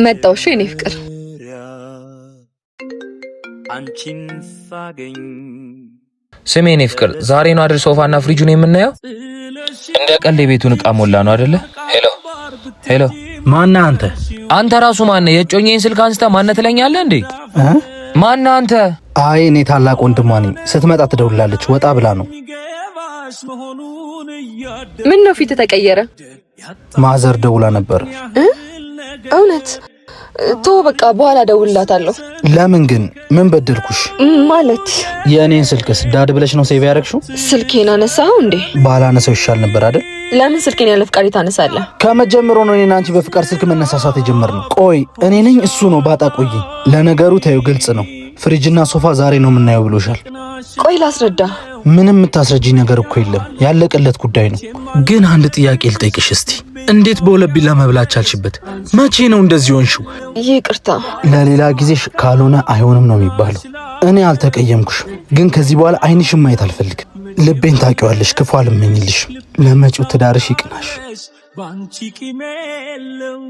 መጣው። እሺ የኔ ፍቅር። አንቺን ሳገኝ ስሜ የኔ ፍቅር፣ ዛሬ ነው አይደል ሶፋና ፍሪጁን የምናየው? እንደ ቀልድ የቤቱን እቃ ሞላ ነው አይደለ? Hello hello፣ ማነህ አንተ? አንተ ራሱ ማነህ? የእጮኛዬን ስልክ አንስተህ ማነህ ትለኛለህ እንዴ? ማነህ አንተ? አይ እኔ ታላቅ ወንድሟ ነኝ። ስትመጣ ትደውላለች። ወጣ ብላ ነው። ምን ነው ፊት ተቀየረ? ማዘር ደውላ ነበር። እውነት? ቶ በቃ በኋላ እደውልላታለሁ። ለምን ግን ምን በደልኩሽ? ማለት የእኔን ስልክስ dad ብለሽ ነው save ያደረግሽው? ስልኬን አነሳኸው እንዴ? ባላነሳው ይሻል ነበር አይደል? ለምን ስልኬን ያለ ፍቃድ ታነሳለህ? ከመጀመሩ ነው እኔና አንቺ በፍቃድ ስልክ መነሳሳት የጀመርነው። ቆይ እኔ ነኝ እሱ ነው ባጣ ቆይኝ። ለነገሩ ታዩ ግልጽ ነው። ፍሪጅና ሶፋ ዛሬ ነው የምናየው ብሎሻል። ቆይ ላስረዳ። ምንም የምታስረጂኝ ነገር እኮ የለም። ያለቀለት ጉዳይ ነው። ግን አንድ ጥያቄ ልጠይቅሽ እስቲ። እንዴት በሁለት ቢላ መብላት ቻልሽበት? መቼ ነው እንደዚህ ሆንሽው? ይቅርታ። ለሌላ ጊዜሽ ካልሆነ አይሆንም ነው የሚባለው። እኔ አልተቀየምኩሽም፣ ግን ከዚህ በኋላ ዓይንሽን ማየት አልፈልግም። ልቤን ታውቂዋለሽ፣ ክፉ አልመኝልሽም። ለመጪው ትዳርሽ ይቅናሽ። ባንቺ ቂም የለው።